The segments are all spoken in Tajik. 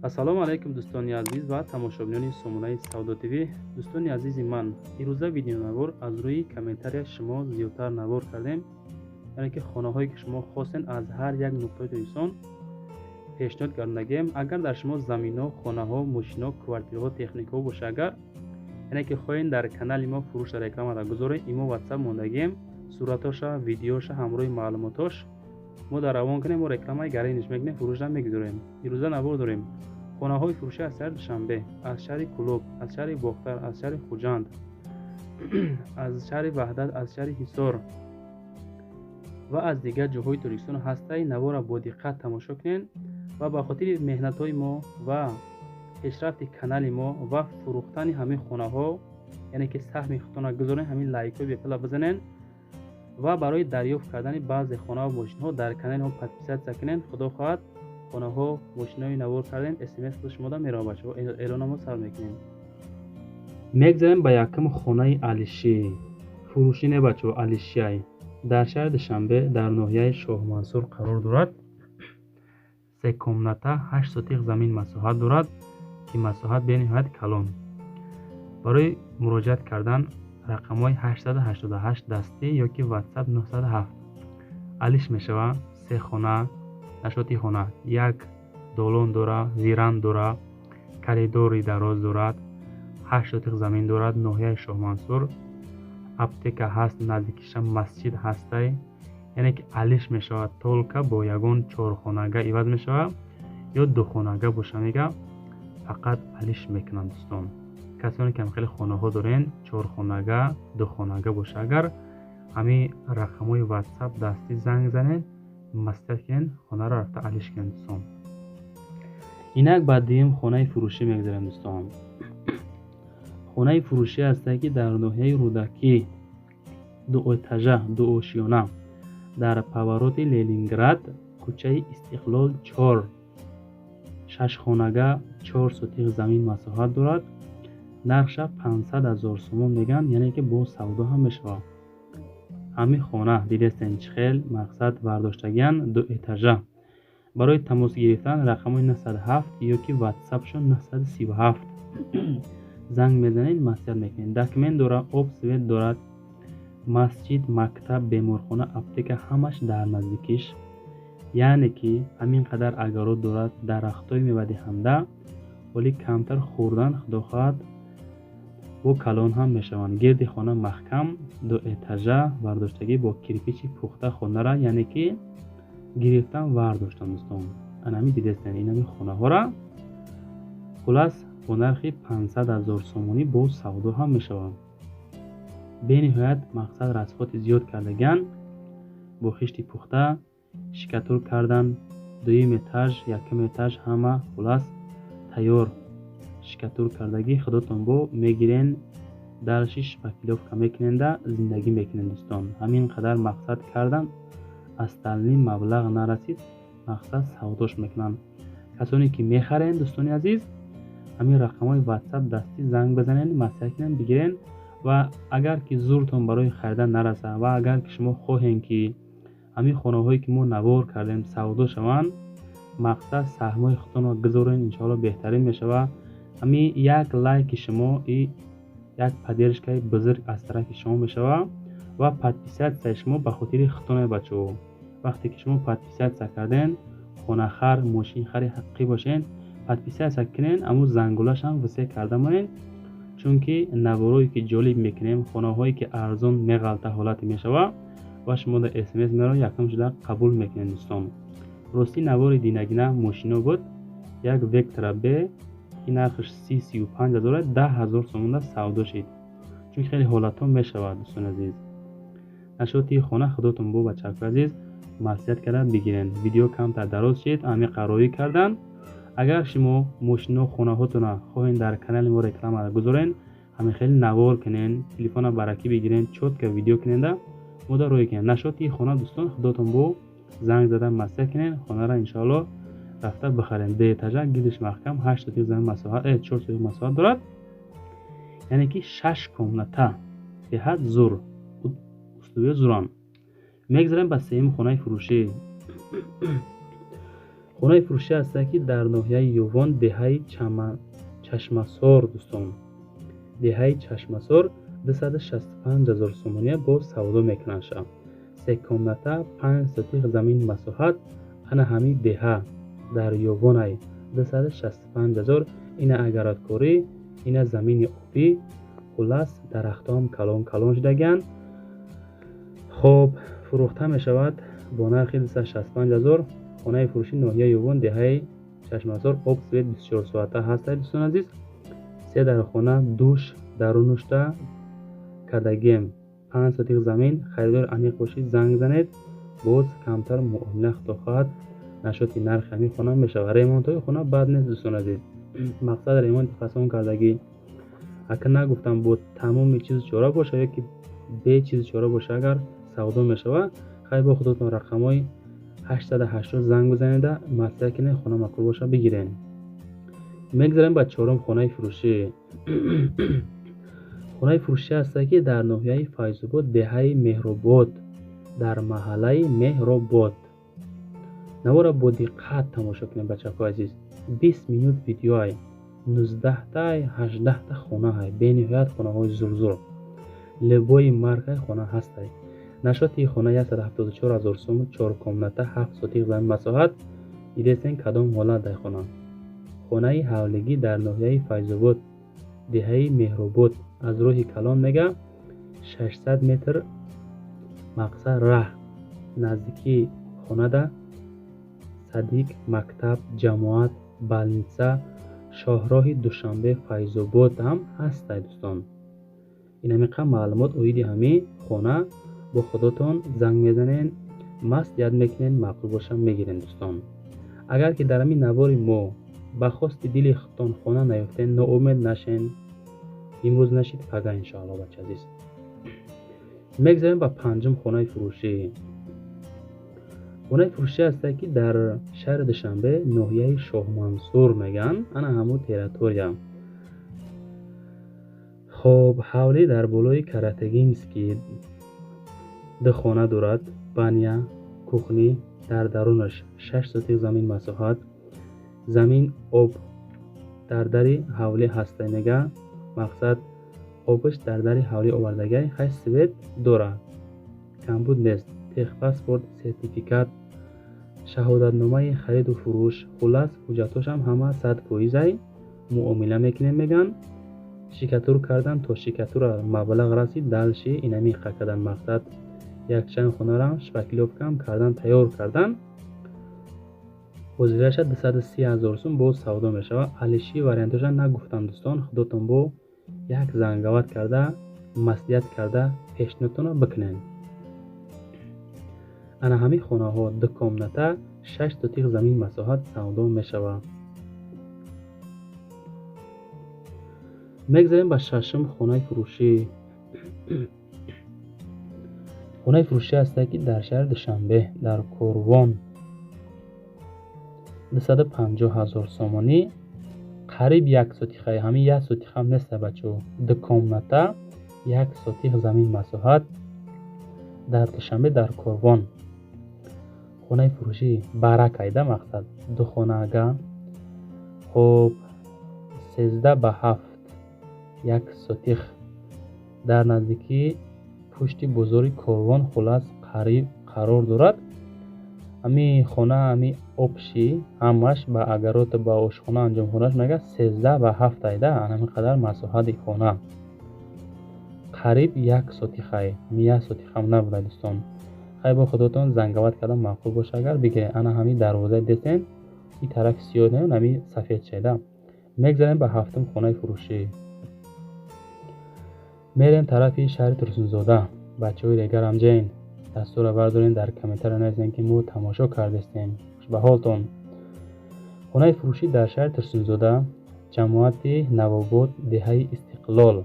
Ассалому алайкум, дӯстони азиз ва тамошобинони сомонаи Савдо ТВ. Дӯстони азизи ман, ирӯза видеонавор аз рӯи комментария шумо зиёдтар навор кардем, яъне ки хонаҳое, ки шумо хостем, аз ҳар як нуқтаи Тоҷикистон пешниҳод кардагием. Агар дар шумо заминҳо, хонаҳо, мошино, квартираҳо, техникаҳо боша, агар яъне ки хоҳем, дар канали мо фурӯша рекламара гузорем, имо, Ватсап мондагием, суратоша, видеоша ҳамроҳи маълумотош мо дар равон кунем, мо рекламаи гариниш мекунем, фурӯшам мегузорем. Ирӯза навор дорем: хонаҳои фурӯшӣ аз шаҳри Душанбе, аз шаҳри Кӯлоб, аз шаҳри Бохтар, аз шаҳри Хуҷанд, аз шаҳри Ваҳдат, аз шаҳри Ҳисор ва аз дигар ҷоҳои Тоҷикистон ҳастаи. Навора бо диққат тамошо кунед ва ба хотири меҳнатҳои мо ва пешрафти канали мо ва фурӯхтани ҳамин хонаҳо, яъне ки саҳми худтонро гузоред, ҳамин лайкҳои бепула бизанед ва барои дарёфт кардани баъзе хонаву мошинҳо дар канали мо подписаться кунед. Худо хоҳад, хонаҳо, мошинои навор кардем, СМС худ шумода меравад. Бачаҳо, эълономо сар мекунем. Мегзарем ба якум хонаи алишӣ. Фурӯшӣ не, бачаҳо, алишиай. Дар шаҳри Душанбе, дар ноҳияи Шоҳмансур қарор дорад. Се комната, 8 сотих замин масоҳат дорад, ки масоҳат бениҳоят калон. Барои муроҷиат кардан рақамҳои 888 дастӣ ё ки Ватсап 907. Алиш мешавад се хона. Нашоти хона як долон дора, веранда дора, коридори дароз дорад, 8 сотих замин дорад. Ноҳияи Шоҳмансур, аптека ҳаст, наздикиша масҷид ҳастай. Яъне ки алиш мешавад, только бо ягон чорхонага иваз мешавад ё духонага боша, мега, фақат алиш мекунанд. Дӯстон, касоне ки хеле хонаҳо дорен, чорхонага, духонага боша, агар ҳамин рақамҳои Ватсап дастӣ занг занед, маслиҳат кунед, хонаро рафта алиш кунед. Дӯстон, инак ба дуюм хонаи фурӯшӣ мегузарем. Дӯстон, хонаи фурӯшӣ ҳастае, ки дар ноҳияи Рӯдакӣ, дуэтажа, дуошёна, дар повороти Ленинград, кӯчаи Истиқлол 4, шашхонага, 4 сотих замин масоҳат дорад. Нархша 500 000 сомон мегӯянд, яъне ки бо савдо ҳам мешавад. Ҳамин хона дидестен, чӣ хел мақсад бардоштагиян, дуэтажа. Барои тамос гирифтан рақамҳои 907 ё ки Ватсапшон 937 занг мезанед, маслиҳат мекунед. Документ дорад, об, свет дорад, масҷид, мактаб, беморхона, аптека ҳамаш дар наздикиш. Яъне ки ҳамин қадар огород дорад, дарахтҳои мевадиҳанда, вале камтар хӯрдан, худо хоҳад, бо калон ҳам мешаванд. Гирди хона маҳкам, дуэтажа бардоштагӣ, бо кирпичи пухта хонара, яъне ки гирифтан, вардоштан. Дӯстон, анами дидестен, инами хонаҳора. Хулас, бо нархи 500 000 сомонӣ бо савдо ҳам мешавад. Бениҳоят мақсад расходи зиёд кардагиан, бо хишти пухта штукатур кардан, дуюм этаж, якум этаж ҳама, хулас, тайёр штукатур кардагӣ. Худотон бо мегирен, дальше шпаклёвка мекуненда, зиндагӣ мекунед. Дӯстон, ҳамин қадар мақсад кардан, остальной маблағ нарасид, мақсад савдош мекунанд. Касоне ки мехарен, дӯстони азиз, ҳамин рақамҳои Ватсап дастӣ занг бизанед, маслиҳат кунед, бигирен. Ва агар ки зуртон барои харидан нарасад ва агар ки шумо хоҳем, ки ҳамин хонаҳое, ки мо навор кардем, савдо шаванд, мақсад саҳмҳои худтонро гузорен, иншоалло, беҳтарин мешавад. Ҳамин як лайки шумо и як поддержкаи бузург аз тарафи шумо мешавад ва подписатсияи шумо ба хотири худтоне, бачаҳо. Вақте ки шумо подписаться карден, хонахар, мошинхари ҳақиқӣ бошен, подписаться кунен, аммо зангулашам все карда монед, чунки наворое ки ҷолиб мекунем, хонаҳое ки арзон меғалта ҳолате мешавад ва шумо дар СМС меро, якум шуда қабул мекунед. Дӯстон, ростӣ, навори динагина мошино буд, як Вектра Б, ки нархаш 30-35 ҳазора, 10 000 сомонда савдо шид, чун хеле ҳолатҳо мешавад. Дӯстони азиз, нашоти хона худотон бо, бачаҳои азиз, маслиҳат карда бигирен. Видео камтар дароз шид, амиқа роӣ кардан. Агар шумо мошино, хонаҳотона хоҳем, дар канали мо реклама гузорен, ҳамин хеле навор кунен, телефона баракӣ бигирен, чётко видео куненда, мода роӣ кунен. Нашоти хона, дӯстон, худотон бо занг зада маслиҳат кунен, хонара иншоалло рафта бихарем. Дуэтажа, гирдиш маҳкам, 8 сотих замин масоҳат, 4 сотих масоҳат дорад, яъне ки шаш комната, беҳад зур, условия зурам. Мегзарем ба сеюм хонаи фурӯшӣ. Хонаи фурӯшӣ ҳастае, ки дар ноҳияи Ёвон, деҳаи Чашмасор, дӯстон, деҳаи Чашмасор 265 000 сомония бо савдо мекунанд ша. Се комната, 5 сотих замин масоҳат, ана ҳамин деҳа дар Ёвонай 265 000. Ина агароткорӣ, ина замини обӣ, хуллас дарахтҳоам калон калон шудагианд. Хоб, фурӯхта мешавад бо нархи 265 000. Хонаи фурӯшӣ ноҳияи Ёвон, деҳаи Чашмасор, об, свет 24 соата ҳастад, дӯстони азиз. Се дархона, душ дарунушта кардагием, 5 сотих замин. Харидор аниқ бошед, занг занед, боз камтар муомила худо хоҳад нашоти нархи ҳамин хона мешавад. Ремонтҳои хона бад нест, дӯстони азиз, мақсад ремонти фасон кардагӣ. Ака нагуфтам бо тамоми чизу чора боша ё ки бе чизу чора боша, агар савдо мешавад. Хай, бо худотон рақамҳои 880 занг бизанеда, маслиҳат кунед, хона маъқул боша, бигирен. Мегзарем ба чорум хонаи фурӯшӣ. Хонаи фурӯшӣ ҳастае, ки дар ноҳияи Файзобод, деҳаи Меҳробод, дар маҳаллаи Меҳробод. Навора бо диққат тамошо кунед, бачаҳои азиз. 20 минут видеоай, 19-тай, 18-та хонаҳай, бениҳоят хонаҳои зурзур, либои маркаи хона ҳастай. Нашоти хона 174 000 сом, 4 комната, 7 сотих замин масоҳат. Дидестен кадом ҳолат дар хона. Хонаи ҳавлигӣ дар ноҳияи Файзобод, деҳаи Меҳробод, аз роҳи калон мега 600 метр мақсад раҳ. Наздикии хонада садик, мактаб, ҷамоат, больница, шоҳроҳи Душанбе Файзобод ҳам ҳастай, дӯстон. Инамиқа маълумот оиди ҳамин хона. Бо худотон занг мезанен, маслиҳат мекунен, маъқул боша, мегирен, дӯстон. Агар ки дар ҳамин навори мо ба хости дили худтон хона наёфтен, ноумед нашен, имрӯз нашид, пага иншоалло, бача азиз. Мегзарем ба панҷум хонаи фурӯшӣ. Хонаи фурӯшӣ ҳастае, ки дар шаҳри Душанбе, ноҳияи Шоҳмансур мегӯянд, ана ҳамун территория. Хоб, ҳавлӣ дар болои Каратегинский, ду хона дорад, баня, кухни, дар дарунаш 6 сотих замин масоҳат, замин об дар дари ҳавлӣ ҳастай мега, мақсад обаш дар дари ҳавлӣ овардагай. Хай, свет дорад, камбуд нест, техпаспорт, сертификат, шаҳодатномаи хариду фурӯш, хуллас ҳуҷҷатҳошам ҳама 100%ай. Муомила мекунем меган, штукатур кардан, то штукатура маблағ расид, дальше инамиқа кардан, мақсад якчанд хонарам шпаклёвкам кардан, тайёр кардан. Ҳозираша 230 000 сум боз савдо мешавад. Алиши вариантоша нагуфтам, дӯстон, худотон бо як занговат карда, маслиҳат карда, пешниҳодтонро бикунед. Ана ҳамин хонаҳо ду комната, 6 сотих замин масоҳат савдо мешавад. Мегзарем ба шашум хонаи фурӯшӣ. Хонаи фурӯшӣ ҳастае, ки дар шаҳри Душанбе, дар Корвон, 250 000 сомонӣ, қариб як сотиха, ҳамин як сотихам неста, бачаҳо. Ду комната, як сотих замин масоҳат, дар Душанбе, дар Корвон. Хонаи фурӯшӣ баракайда, мақсад ду хонаага. Хоб, 13 ба 7, як сотих, дар наздикии пушти бозори Корвон, хуллас қариб қарор дорад. Ҳамин хона, ҳамин обши ҳамаш ба агарота, ба ошхона, анҷомхонаш мега 13 ба 7 айда, ҳамин қадар масоҳати хона, қариб як сотихай, ҳамин як сотихам набуда, дӯстон. Хай, бо худотон занговат карда, маъқул боша агар, бигиред. Ана ҳамин дарвозаи десен, ин тарафи сиёҳ не, ҳамин сафед шайда. Мегзарем ба ҳафтум хонаи фурӯшӣ. Мерем тарафи шаҳри Турсунзода. Бачаҳои регарам ҷен, дастура бардорен, дар комментария нависен, ки мо тамошо кардестем. Хуш ба ҳолтон. Хонаи фурӯшӣ дар шаҳри Турсунзода, ҷамоати Навобод, деҳаи Истиқлол,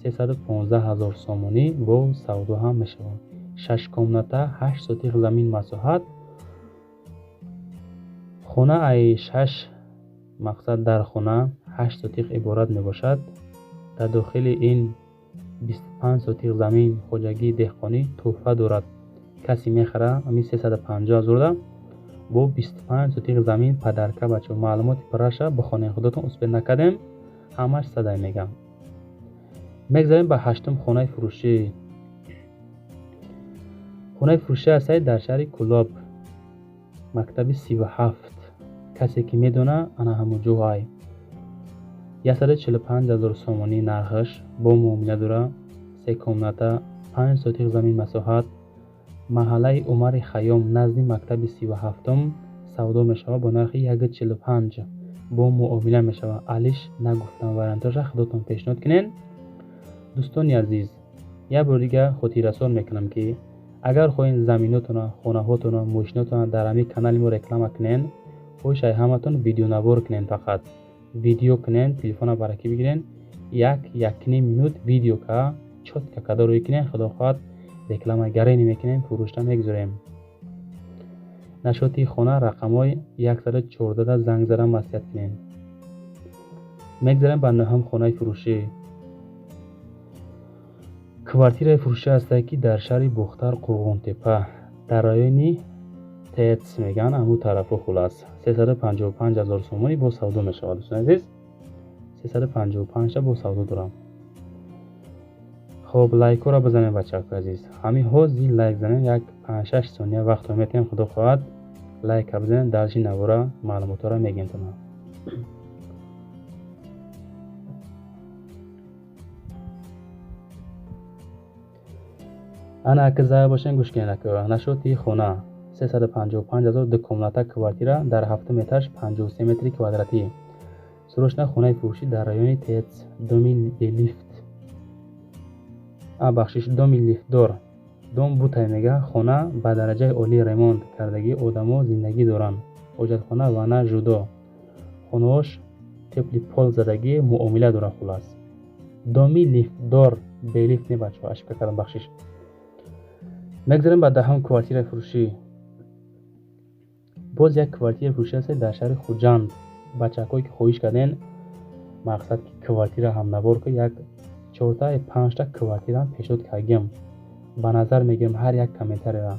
315 000 сомонӣ бо савдо ҳам мешавад. 6 комната, 8 сотих замин масоҳат. Хона ай 6, мақсад дар хона 8 сотих иборат мебошад. Дар дохили ин 25 сотих замин хоҷагии деҳқонӣ туҳфа дорад. Касе мехара, ҳамин 350 000 да Бо 25 сотих замин падарка бачо. Маълумоти пурраша бихонед худатон, успед накардем, ҳамаш садай мегам. Мегзарем ба ҳаштум хонаи фурӯшӣ. Хонаи фурӯшӣ ҳастай дар шаҳри Кӯлоб, мактаби 37. Касе ки медона, ана ҳамон ҷоай. 145 000 сомонӣ нархаш, бо муомила дора, се комната, 5 сотих замин масоҳат, маҳаллаи Умари Хайём назди мактаби 37 савдо мешавад бо нархи 1,45, бо муомила мешавад. Алиш нагуфтам, вариантоша худотон пешниҳод кунед. Дӯстони азиз, як бор дига хотиррасон мекунам, ки агар хоҳед заминотона, хонаҳотона, мошинотона дар ҳамин канали мо реклама кунед, хоҳишай ҳаматон видеонавор кунед, фақат видео кунед, телефона баракӣ бигирен, як якним минут видео ка чётко када рӯй кунед, худо хоҳад реклама гарени мекунем, фурӯшта мегузорем. Нашоти хона рақамҳои 114 занг зада маслиҳат кунед. Мегзарем ба нӯҳум хонаи фурӯшӣ. Квартираи фурӯшӣ ҳастае, ки дар шаҳри Бохтар, Қурғонтепа, дар райони ТЭЦ мегӯянд, ҳамун тарафу. Хулас, 355 000 сомонӣ бо савдо мешавад. Дӯстони азиз, 355 та бо савдо дорам. Хоб, лайкҳоро бизанед, бачаҳои азиз. Ҳамин ҳозир лайк занед, як 5-6 сония вақтро метиҳем, худо хоҳад лайка бизанед, дарши навора маълумотҳоро мегем тона. Ана ака зая бошен, гӯш кунед ака. Нашоти хона 355 000, ду комната квартира дар ҳафтум этаж, 53 метри квадратӣ. Срочно хонаи фурӯшӣ дар райони ТЭЦ, доми белифт. Бахшиш, доми лифтдор. Дом бутай мега, хона ба дараҷаи олӣ ремонт кардагӣ, одамо зиндагӣ доранд. Ҳоҷатхона, ванна ҷудо. Хонаҳош тёплый пол задагӣ, муомила дорад хулас. Доми лифтдор, белифт не бачаҳо, ошибка кардам, бахшиш. Мегзарем ба даҳум квартираи фурӯшӣ. Боз як квартираи фурӯшӣ ҳаст дар шаҳри Хуҷанд. Бачаҳое ки хоҳиш карден, мақсад ки квартира ҳамнавор ки як чорта панҷта квартираам пешниҳод кардем. Ба назар мегирем ҳар як комментарияро.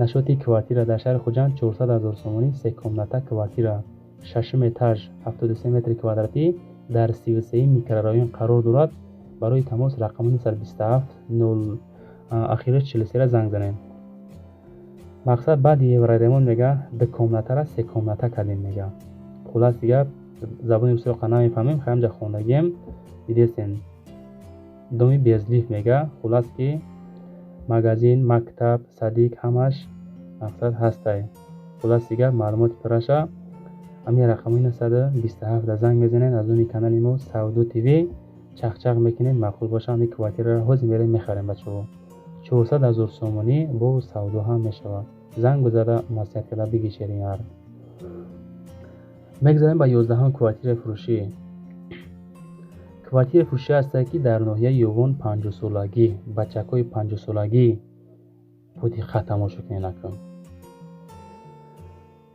Нашоти квартира дар шаҳри Хуҷанд 400 000 сомонӣ, се комната квартира, шашум этаж, 73 метри квадратӣ, дар 33 микрорайон қарор дорад. Барои тамос рақами 927 0 ахираш 43 занг занед. Мақсад, баъди евроремонт мега, ду комнатара се комната кардем мега. Хулас дига забони русиро қа намефаҳмем, ҳамҷа хондагием, дидестен. Доми без лифт мега, хулас ки магазин, мактаб, садик ҳамаш мақсад ҳастай. Хулас дига маълумоти пурраша ҳамин рақамҳои 927 занг мезанед, аз номи канали мо Савдо ТВ чақчақ мекунед, маъқул боша ҳамин квартираро ҳозир мерем мехарем бачаҳо. 400 000 сомонӣ бо савдо ҳам мешавад. Занг бизада маслиҳат карда бигир шеринар. Мегзарем ба 11-ум квартираи фурӯшӣ. Квартираи фурӯшӣ ҳастае, ки дар ноҳияи Ёвон, 50-солагӣ. Бачакҳои 50-солагӣ бодиққат тамошо кунед акун.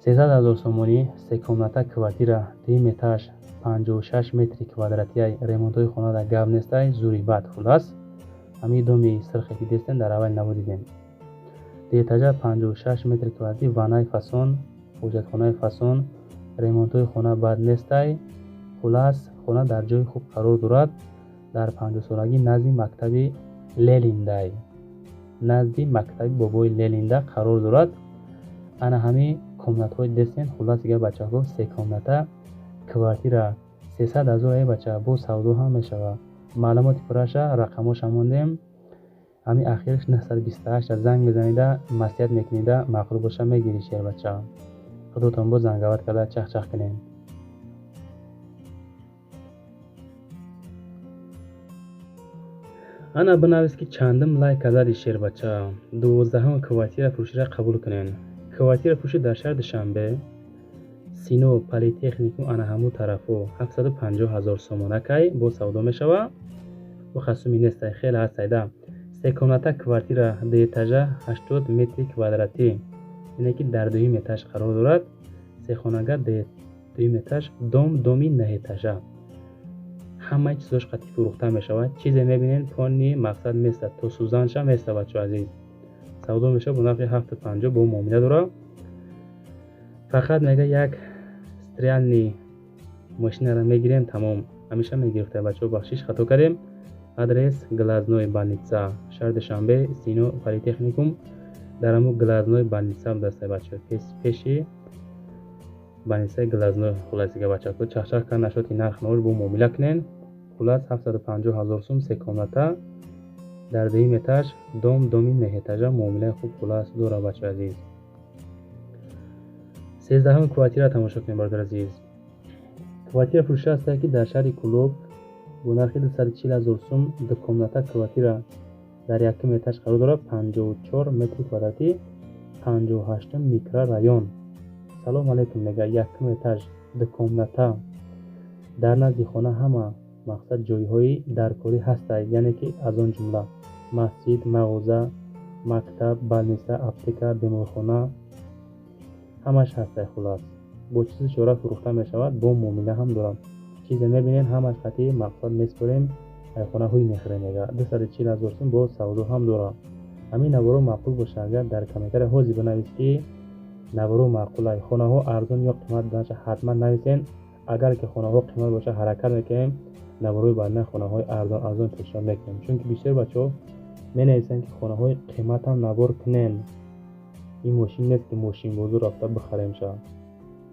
300 000 сомонӣ, се комната квартира, дуюм этаж, 56 метри квадратиай, ремонтҳои хона дар гап нестай, зури бад хулас. Ҳамин доми сирхе ки дидестен, дар аввали наво дидем. Дуэтажа, 56 метри квадратӣ, ваннаи фасон, ҳоҷатхонаи фасон, ремонтҳои хона бад нестай. Хулас, хона дар ҷои хуб қарор дорад, дар 50-солагӣ назди мактаби Лениндай. Назди мактаби бобои Ленинда қарор дорад. Ана ҳамин комнатҳои дидестен, хулас дига бачаҳо, се комната квартира 300 000 е бача, бо савдо ҳам мешавад. Маълумоти пурраша рақамҳоша мондем. Ҳамин ахираш 928 занг мезанида, маслиҳат мекунида, маъқул боша мегирӣ шербача. Худотон боз зангават карда чахчах кунед. Ана бинавис ки чандум лайк зади шербача. 12-ум квартира фурӯширо қабул кунед. Квартира фурӯшӣ дар шаҳри Душанбе, Сино политехникум, ана ҳамун тарафу, 750 000 сомонакай бо савдо мешавад. Бо хасуми нестай, хеле ҳастайда. Се комната квартира, дуэтажа, 80 метри квадратӣ. Ине ки дар дуюм этаж қарор дорад. Се хонага, дуюм этаж, дом доми нӯҳэтажа. Ҳамаи чизош қатъи фурӯхта мешавад. Чизе мебинед, пони мақсад места, то сӯзанша места, бачаҳо азиз. Савдо мешавад бо нархи 7,50, бо муомила дорад. Фақат мега як стиральный машинаро мегирем, тамом. Ҳамеша мегирифта бачаҳо, бахшиш, хато кардем. Адрес: глазной больница, шаҳри Душанбе, Сино политехникум, дар ҳамун глазной больница будааст, бачаҳо, пеши больницаи глазной. Хуласига, бачаҳо, чахчах кар нашуд, ки нарх навош бо муомила кунен. Хулас, 750 ҳазор сум, се комната, дар дуюм этаж, дом, доми неҳэтажа, муомилаи хуб, хулас, дора, бачаҳои азиз. 13-ҳум квартира тамошо кунем, бародари азиз. Квартира фурӯшӣ ҳастае, ки дар шаҳри Кӯлоб бо нархи 240 ҳазор сум, дукомната квартира дар якум этаж қарор дорад, 54 метри квадратӣ, 58-ум микрорайон. Салом алейкум, мега, якум этаж, дукомната, дар назди хона ҳама мақсад ҷойҳои даркорӣ ҳастанд, яъне ки аз он ҷумла масҷид, мағоза, мактаб, больница, аптека, беморхона, ҳамаш ҳастай. Хулас, бо чизу чора фурӯхта мешавад, бо муомила ҳам дорад. Чизе мебинед, ҳамаш хати мақсад меспорем, хона ҳуй мехӯрем, мега. 240 ҳазор сум, бо савдо ҳам дорад. Ҳамин наворо маъқул боша, агар дар комментария ҳозир бинавис, ки наворо маъқулай, хонаҳо арзон ё қимат буданаша ҳатман нависен. Агар ки хонаҳо қимат боша, ҳаракат мекунем, наворои баъдина хонаҳои арзон арзон пешниҳод мекунем, чунки бисёр бачаҳо менависанд, ки хонаҳои қиматам навор кунен. Ин мошин нест, ки мошинбозор рафта бихарем ша.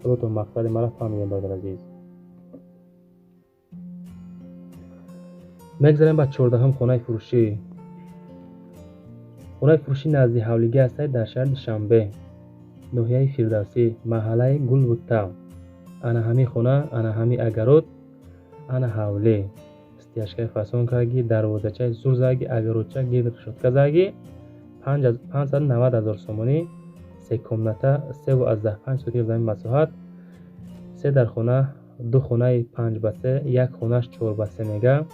Худотон мақсади маро фаҳмидем, бародари азиз. Мегзарем ба 14-ҳум хонаи фурӯшӣ. Хонаи фурӯшӣ назди ҳавлигӣ ҳастад дар шаҳри Душанбе, ноҳияи Фирдавсӣ, маҳаллаи Гулбутта. Ана ҳамин хона, ана ҳамин огород, ана ҳавлӣ, стяжкаи фасон кардаги, дарвозачаи зур задаги, огородча, гидрошётка задаги, 590 ҳазор сомонӣ, се комната, 3,5 сотих замин масоҳат, се дар хона, ду хонаи 5 ба 3, як хонаш 4 ба 3, мега,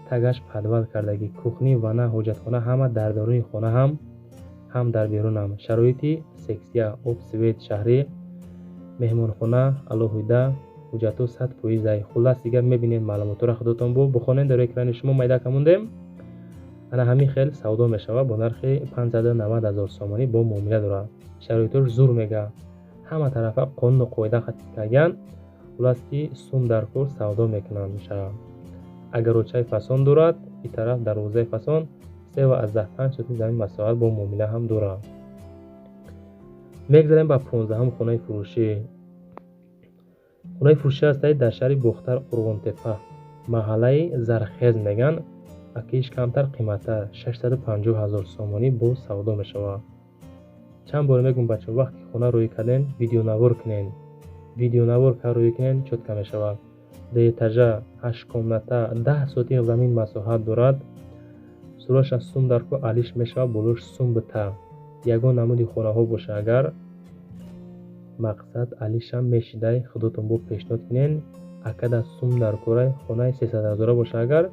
тагаш подвал кардагӣ, кухня, ванна, ҳоҷатхона ҳама дар даруни хона ҳам дар берунам, шароити сексия, об, свет шаҳрӣ, меҳмонхона алоҳида, ҳуҷҷатҳо 100%-ай. Хуллас, дигар мебинед маълумотҳоро худотон бо бихонед, дар экрани шумо майда камондем. Ана ҳамин хел савдо мешавад бо нархи 590 ҳазор сомонӣ, бо муомила дорад. Шароитош зур, мега, ҳама тарафа қонуну қоида кардагианд. Хуллас, ки сум дар кор савдо мекунанд. Агарочаи фасон дорад, и тараф дарвозаи фасон, 3,5 сотих замин масоҳат, бо муомила ҳам дорад. Мегзарем ба 15-ҳум хонаи фурӯшӣ. Хонаи фурӯшӣ ҳастаи дар шаҳри Бохтар, Қурғонтепа, маҳаллаи Зархез, меган, акиш камтар қиматтар, 650 ҳазор сомонӣ бо савдо мешавад. Чанд бор мегӯм, бачаҳо, вақте хона рӯй карден, видеонавор кунен, видеонавор ка рӯй кунен, чётко мешавад. Ду этажа, ҳашт комната, 10 сотих замин масоҳат дорад. Сураша сум дар ку алиш мешавад, болош сум бита. Ягон намуди хонаҳо боша, агар мақсад алишам мешидай, худотон бо пешниҳод кунен. Акада сум дар корай, хонаи 300 ҳазора боша, агар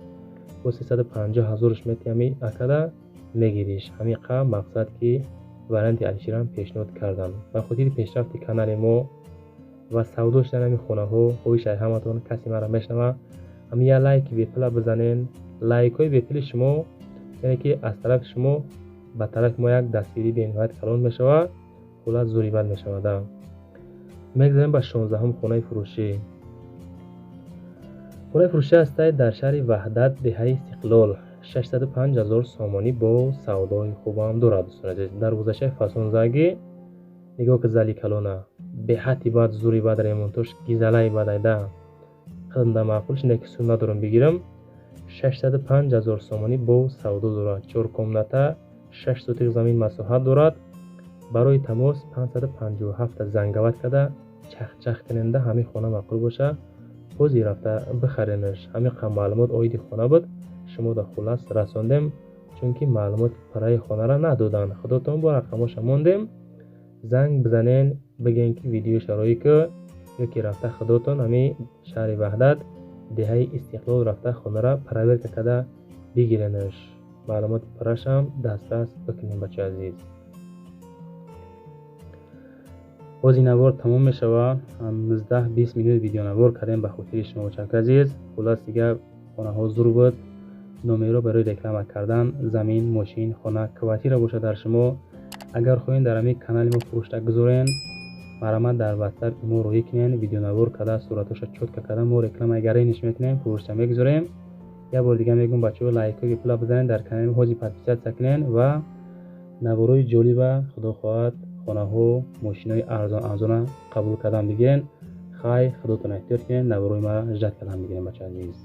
бо 350 ҳазорш метиҳами, акада мегириш. Ҳамиқа мақсад ки варианти алиширам пешниҳод кардам ба хотири пешрафти канали мо ва савдо шудани ҳамин хонаҳо. Хоҳиш ай ҳаматон, касе маро мешнава, ҳамин як лайки бепула бизанен. Лайкҳои бепули шумо, яъне ки аз тарафи шумо ба тарафи мо як дастгирии бениҳоят калон мешавад. Хуллас, зури бад мешавад. Мегзарем ба 16-ҳум хонаи фурӯшӣ. Хонаи фурӯшӣ ҳастаи дар шаҳри Ваҳдат, деҳаи Истиқлол, 605 ҳазор сомонӣ, бо савдои хубам дорад, дӯстони азиз. Дарвозачаи фасонзагӣ, нигоҳ ки, зали калона, беҳадди бад, зури бад, ремонтош гизалаи бад айда. Хидмда маъқул шинда, ки сум надорам бигирам. 605 ҳазор сомонӣ бо савдо дорад, чор комната, 6 сотих замин масоҳат дорад. Барои тамос 557 зангават карда, чахчах куненда. Ҳамин хона маъқул боша, ҳозир рафта бихаренаш. Ҳамин қам маълумот оиди хона буд, шумо да хуллас расондем, чунки маълумоти пурраи хонаро надоданд. Худотон бо рақамоша мондем, занг бизанен, бигӯен, ки видеоша роӣ ку, ё ки рафта худотон ҳамин шаҳри Ваҳдат, деҳаи Истиқлол рафта, хонара проверка карда бигиренаш, маълумоти пуррашам дастрас бикунем, бачаи азиз. Боз ин навор тамом мешавад. 19-20 минут видеонавор кардем ба хотири шумо, бачаки азиз. Хуллас, дигар хонаҳо зур буд. Номерҳо барои реклама кардан, замин, мошин, хона, квартира бошад дар шумо, агар хоҳем, дар ҳамин канали мо фурӯшта гузорен. Марҳамат, дар WhatsApp мо роҳӣ кунен, видеонавор карда, суратоша чётко карда, мо рекламаи гарениш мекунем, фурӯшта мегузорем. Як бори дига мегӯм, бачаҳо, лайкҳои бепула бизанед, дар канали ҳози подписаться кунен ва наворои ҷолиба, худо хоҳад, хонаҳо, мошинои арзон арзона қабул кардан бигирен. Хай, худотон эҳтиёт кунед, наворои маро ждать кардан бигирен, бачаи азиз.